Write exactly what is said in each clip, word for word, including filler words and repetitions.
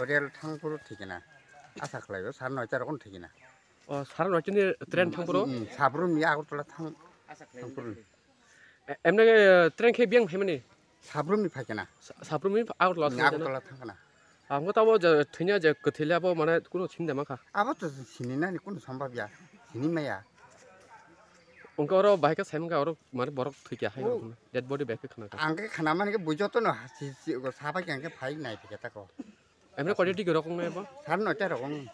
Rel thangphuru thikina. Asa khlaio, sar noita rokno thikina. O, sar noita ni train thangphuru? Hmm, Sabrum ni Agartala thang, thangphuru. E-, emne, eh, train khe biyang phaimani? Sabrum ni phaikana. Sa-, Sabrum ni Agartala Hmm, thangkana? Agartala thangkana. Ang tabo je thwinya je kwthwile abo mane kuno sini da mankha. Abo to sini nani kuno sambab ya. Sini maya. Wngkha oro bahai khe sai mankha oro mane borok thwikya hai Oh. rokno. Dead body bahai khe khna kha. Ang khe khna mani khe bui joto no si, si, go sabai khe ang khe phai nai phikhe tako. Emre koi dik rokong nai bo? Sar noita rokong.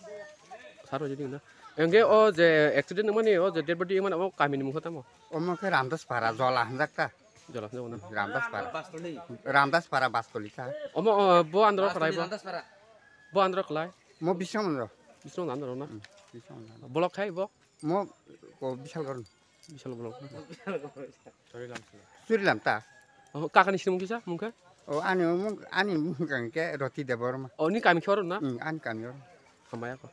Sar noita dik na. Engge o je accident mani o je dead body mani o kamini mungkha tamo? Omo khe Ramdas Para jola hanjak ta. Jola hanjak na. Ramdas Para. Bastoli. Ramdas Para Bastoli ta. Omo o, bo andro Bastoli khlai bo. Ramdas Para. Bo andro khlai. Mo bisong andro. Bisong andro na. Hmm, bisong andro. Block khai bo. Mo ko Bishalgarh. Bishal block. Surilam ta. Oh, kakani sinimung kisa mungkha? O ani mung ani mung kangke Roti Debbarma. Oh, ni kami khoro na? Hmm, ani kami oro. Hamaya ko.